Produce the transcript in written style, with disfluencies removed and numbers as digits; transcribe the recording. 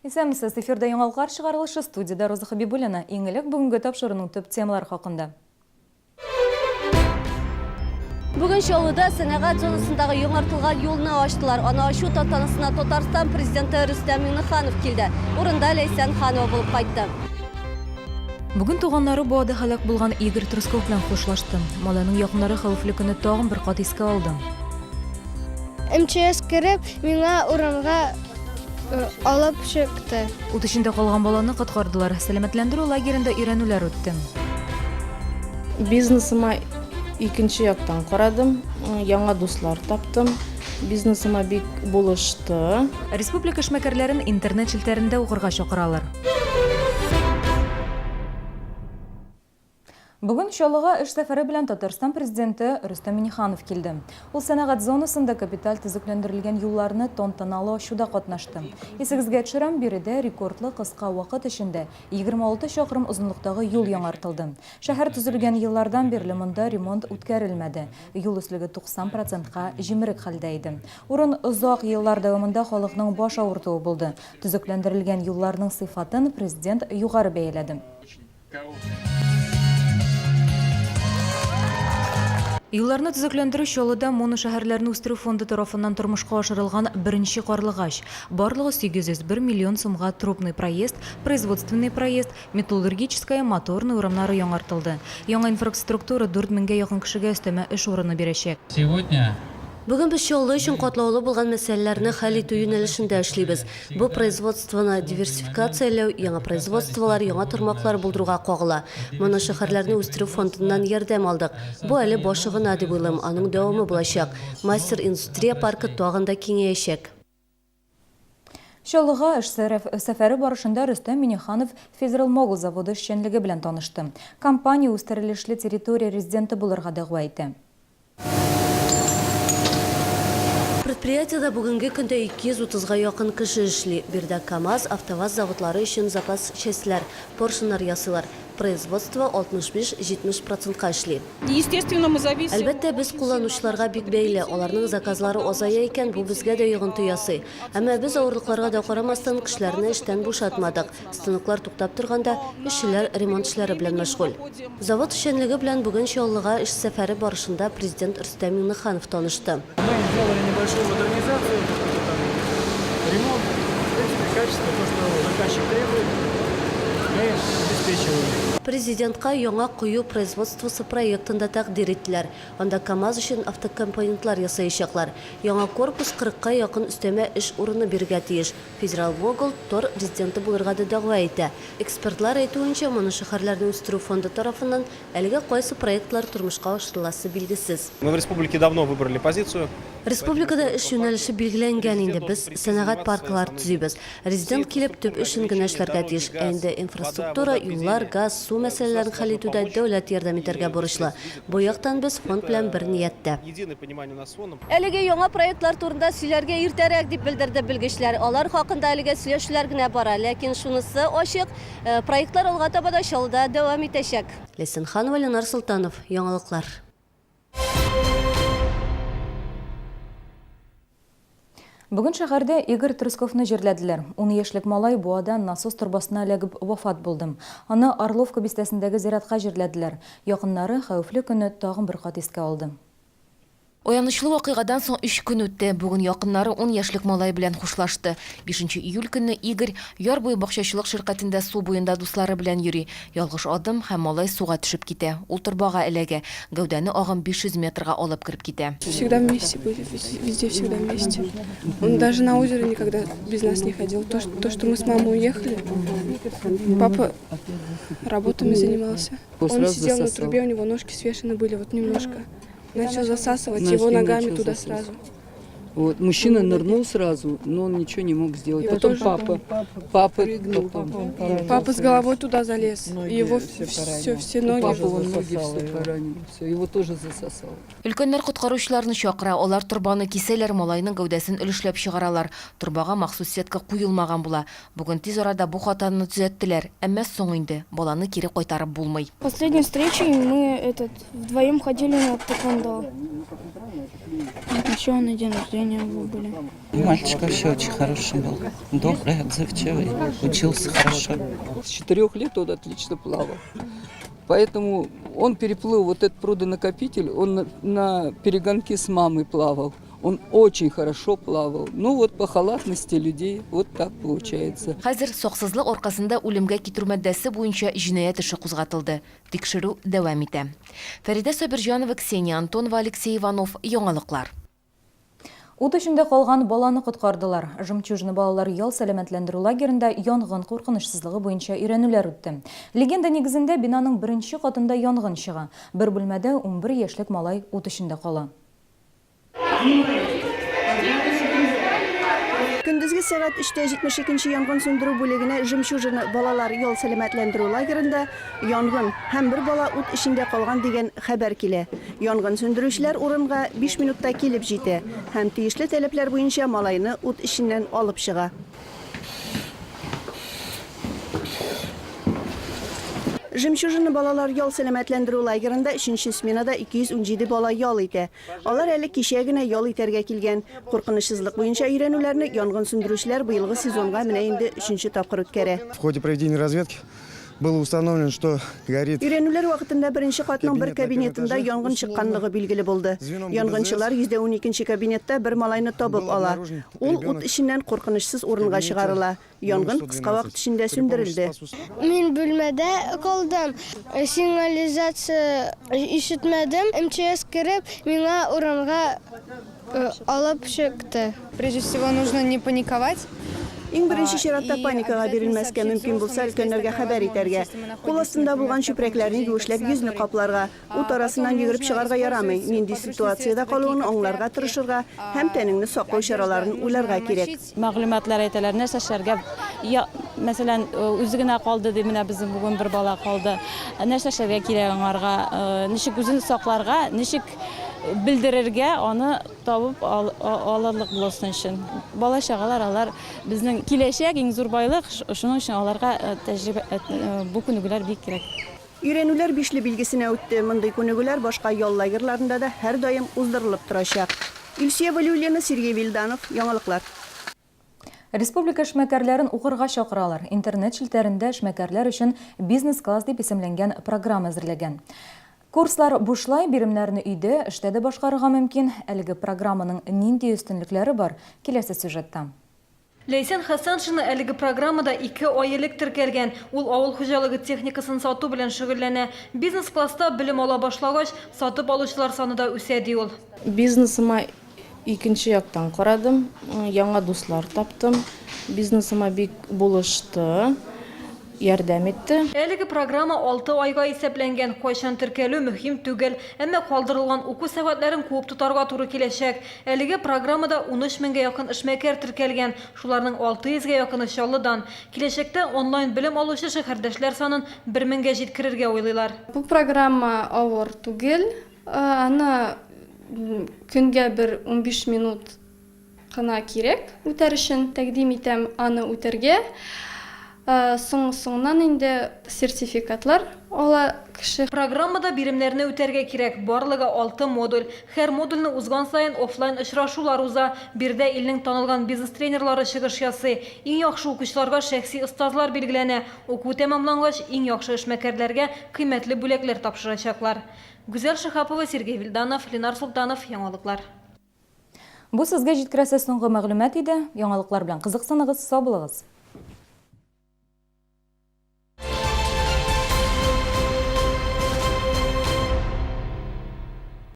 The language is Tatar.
Исәнмесез, эфирда яңалыклар чыгарылышы, студиядә Роза Хабибуллина. Иң элек бүгенге тапшыруның төп темалары хакында. Бүген Чаллыда сәнәгать зонасындагы яңартылган юлны ачтылар. Аны ачу тантанасына Татарстан Президенты Рөстәм Миңнеханов килде. Урында Ләйсән Ханова булып кайтты. Бүген туганнары Буада һәлак булган Игорь Трусков белән хушлашты. Малайның якыннары хәвефле көнне тагын бер кат искә алды. МЧС кереп, миңа урамга алып чыкты. Ут эчендә калган баланы коткардылар. Сәламәтләндерү лагеренда өйрәнүләр үтте. Бизнесыма икенче яктан карадым, яңа дуслар таптым. Бизнесыма бик булышты. Республика эшмәкәрләрен интернет челтәрендә укырга чакыралар. Бүген Чаллыга эш сәфәре белән Татарстан Президенты Рөстәм Миңнеханов килде. Ул сәнәгать зонасында капиталь төзекләндерелгән юлларны тантаналы ачуда катнашты. Исегезгә төшерәм, биредә рекордлы кыска вакыт эчендә 26 чакрым озынлыктагы юл яңартылды. Шәһәр төзелгән еллардан бирле монда ремонт үткәрелмәде. Юл өслеге 90 процентка җимерек хәлдә иде. Урын озак еллар дәвамында халыкның баш авыртуы булды. Төзекләндерелгән юлларның сыйфатын Президент югары бәяләде. Юлларны төзекләндерү Чаллыда моношәһәрләрне үстерү фонды тарафыннан тормышка ашырылган беренче карлыгач. Барлыгы 801 миллион сумга Трубный проезд, Производственный проезд, Металлургическая, Моторный урамнары яңартылды. Яңа инфраструктура 4 меңгә якын кешегә өстәмә эш урыны бирәчәк. Сегодня Бүген без Чаллы өчен катлаулы булган мәсьәләләрне хәл итү юнәлешендә эшлибез. Бу производствоны диверсификацияләү, яңа производстволар, яңа тармаклар булдыруга кагыла. Моны шәһәрләрне үстерү фондыннан ярдәм алдык. Бу әле башы гына дип уйлыйм, аның дәвамы булачак. Мастер индустрия паркы тагын да киңәячәк. Чаллыга эш сәфәре барышында Рөстәм Миңнеханов Федерал Могул заводы эшчәнлеге белән танышты. Компания үстерелешле территория резиденты булырга дәгъва итә. Предприятиедә бүгенге көндә 230 га якын кеше эшли. Биредә КАМАЗ, АвтоВАЗ заводлары өчен запас частьләр, поршеннар ясыйлар. Производство 65-70 процентка эшли. Естественно, мы зависим. Әлбәттә, без кулланучыларга бик бәйле. Аларның заказлары азая икән, бу безгә дә йогынты ясый. Әмма без, авырлыкларга да карамастан, кешеләрне эштән бушатмадык. Станоклар туктап торганда, эшчеләр ремонт эшләре белән мәшгуль. Завод эшчәнлеге белән бүген Чаллыга эш сәфәре барышында Президент Рөстәм Миңнеханов танышты. Мы сделали небольшую модернизацию, какой-то там ремонт. В принципе, качество, то, что заказчик требует, мы обеспечиваем. Президентка яңа кою производствосы проектын да тәкъдир иттеләр. Анда КАМАЗ өчен автокомпонентлар ясаячаклар. Яңа корпус кырыкка якын өстәмә эш урыны бирергә тиеш. Федерал Могул тор резиденты булырга да дәгъва итә. Экспертлар әйтүенчә, моны шәһәрләрне үстерү фонды тарафыннан әлегә кайсы проектлар тормышка ашырыласы билгесез. Мы в республике давно выбрали позицию. Республикада эш юнәлеше билгеләнгән инде, без сәнәгать парклары төзибез. Резидент килеп, төп эшен генә эшләргә тиеш. Ә инде инфраструктура, юллар, газ, су мәсьәләләрен хәл итүдә дәүләт ярдәм итәргә бурычлы. Бу яктан без фонд белән бер нияттә. Әлеге яңа проектлар турында сөйләргә иртәрәк, дип белдерде белгечләр. Алар хакында әлегә сөйләшүләр генә бара. Ләкин шунысы ачык, проектлар алга таба да Чаллыда дәвам итәчәк. Ләйсән Ханова, Ленар Солтанов, Яңалыклар. Бүген шәһәрдә Игорь Трусковны җирләделәр. Ун яшьлек малай Буада насос торбасына эләгеп вафат булды. Аны Орловка бистәсендәге зиратка җирләделәр. Якыннары хәвефле көнне тагын бер кат искә алды. Аянычлы вакыйгадан соң өч көн үтте. Бүген якыннары ун яшьлек малай белән хушлашты. Бишенче июль көнне Игорь яр буе бакчачылык ширкәтендә су буенда дуслары белән йөри. Ялгыш адым, һәм малай суга төшеп китә. Ул торбага эләгә. Гәүдәне агым 500 метрга алып кереп китә. Всегда вместе были, везде всегда вместе. Он даже на озеро никогда без нас не ходил. То, то, что мы с мамой уехали, папа работами занимался. Он сидел на трубе, у него ножки свешены были вот немножко. Начал засасывать его ногами туда сразу. Вот, мужчина нырнул сразу, но он ничего не мог сделать. Его Потом тоже папа, папа, потом. Папа с головой туда залез. И его все, все ноги. Папа он ноги все поранил, все, его тоже засосало. Өлкәннәр коткаручыларны чакыра, алар торбаны кисәләр, малайның гәүдәсен өлешләп чыгаралар. Торбага махсус сетка куелмаган була. Бүген тиз арада бу хатаны төзәттеләр, әмма соң инде, баланы кире кайтарып булмый. Последней встречей мы этот вдвоем ходили на тэквондо. Еще на день рождения. Настроения у него были. Мальчик вообще очень хороший был. Добрый, отзывчивый, учился хорошо. С 4 лет он отлично плавал. Поэтому он переплыл вот этот прудонакопитель, он на перегонки с мамой плавал. Он очень хорошо плавал. Ну вот по халатности людей вот так получается. Хәзер саксызлык аркасында үлемгә китерү маддәсе буенча җинаять эше кузгатылды. Тикшерү дәвам итә. Фәридә Сабирҗанова, Ксения Антонова, Алексей Иванов, Яңалыклар. Ут эчендә калган баланы коткардылар. Жемчужина балалар ял-сәламәтләндерү лагеренда янгын куркынычсызлыгы буенча өйрәнүләр үтте. Легенда нигезендә, бинаның беренче катында янгын чыга. Бер бүлмәдә 11 яшьлек малай ут эчендә кала. Көндезге сәгать өчтә 72 нче янгын сүндерү бүлегенә Жемчужина балалар ял-сәламәтләндерү лагеренда янгын һәм бер бала ут эчендә калган дигән хәбәр килә. Янгын сүндерүчеләр урынга биш минутта килеп җитә һәм тиешле таләпләр буенча малайны ут эченнән алып чыга. Жемчужина балалар ял-сәламәтләндерү лагерында өченче сменада 217 бала ял итә. Алар әле кичә генә ял итәргә килгән. Куркынычсызлык буенча өйрәнүләрне янгын сүндерүчеләр быелгы сезонга менә инде өченче тапкыр үткәрә. В ходе проведения разведки было установлено, что горит. Өйрәнүләр вакытында беренче катның бер кабинетында янгын чыкканлыгы билгеле булды. Янгынчылар 112 нче кабинетта бер малайны табып ала. Ул ут эченнән куркынычсыз урынга чыгарыла. Янгын кыска вакыт эчендә сүндерелде. Мин бүлмәдә калдым. Сигнализация ишетмәдем. МЧС кереп, миңа урамга алып чыкты. Прежде всего нужно не паниковать. Иң беренче чиратта паникага бирелмәскә, мөмкин булса, өлкәннәргә хәбәр итәргә. Кул астында булган чүпрәкләрне юешләп йөзне капларга. Ут арасыннан йөгереп чыгарга ярамый, нинди ситуациядә калуын аңларга тырышырга һәм тәнеңне саклау чараларын уйларга кирәк. Мәгълүматлар әйтәләр, нәрсә эшләргә, я, мәсәлән, үзе генә калды ди, менә безнең бүген бер бала калды. Нәрсә эшләргә кирәк аңарга, ничек үзен сакларга, ничек белдерергә, аны табып алырлык булсын өчен. Бала-чагалар алар безнең киләчәк, иң зур байлык, шуның өчен аларга тәҗрибә, бу күнегүләр бик кирәк. Өйрәнүләр бишле билгесенә үтте. Мондый күнегүләр башка ял лагерьларында да һәрдаим уздырылып торачак. Илсөя Вәлиуллина, Сергей Вильданов, Яңалыклар. Республика эшмәкәрләрен укырга чакыралар. Интернет челтәрендә эшмәкәрләр өчен Бизнес-класс дип исемләнгән программа әзерләгән. Курслар бушлай, биремнәрне өйдә, эштә дә башкарырга мөмкин. Әлеге программаның нинди өстенлекләре бар, киләсе сюжетта. Ләйсән Хәсәншина әлеге программада ике ай элек теркәлгән. Ул авыл хуҗалыгы техникасын сату белән шөгыльләнә. Бизнес-класста белем ала башлагач, сатып алучылар саны да үсә, ди ул. Бизнесыма икенче яктан карадым, яңа дуслар таптым. Бизнесыма бик булышты, ярдәм итте. Әлеге программа алты айга исәпләнгән. Кайчан теркәлү мөһим түгел. Әмма калдырылган уку сәгатьләрен куып тотарга туры киләчәк. Әлеге программада 13 меңгә якын эшмәкәр теркәлгән, шуларның 600 гә якыны Чаллыдан. Киләчәктә онлайн белем алучы шәһәрдәшләр санын бер меңгә җиткерергә уйлыйлар. Бу программа авыр түгел, аны көнгә бер 15 минут кына кирәк үтәр өчен. Тәкъдим итәм аны үтәргә. Соң соңыннан инде сертификатлар ала кеше. Программада биремнәрне үтәргә кирәк. Барлыгы алты модуль. Һәр модульне узган саен офлайн очрашулар уза. Биредә илнең танылган бизнес-тренерлары чыгыш ясый. Иң яхшы укучыларга шәхси остазлар билгеләнә. Уку тәмамлангач, иң яхшы эшмәкәрләргә кыйммәтле бүләкләр тапшырачаклар. Гүзәл Шиһапова, Сергей Вильданов, Ленар Солтанов, Яңалыклар. Бу сезгә җиткерәсе соңгы мәгълүмат иде. Яңалыклар белән кызыксыныгыз, сау булыгыз!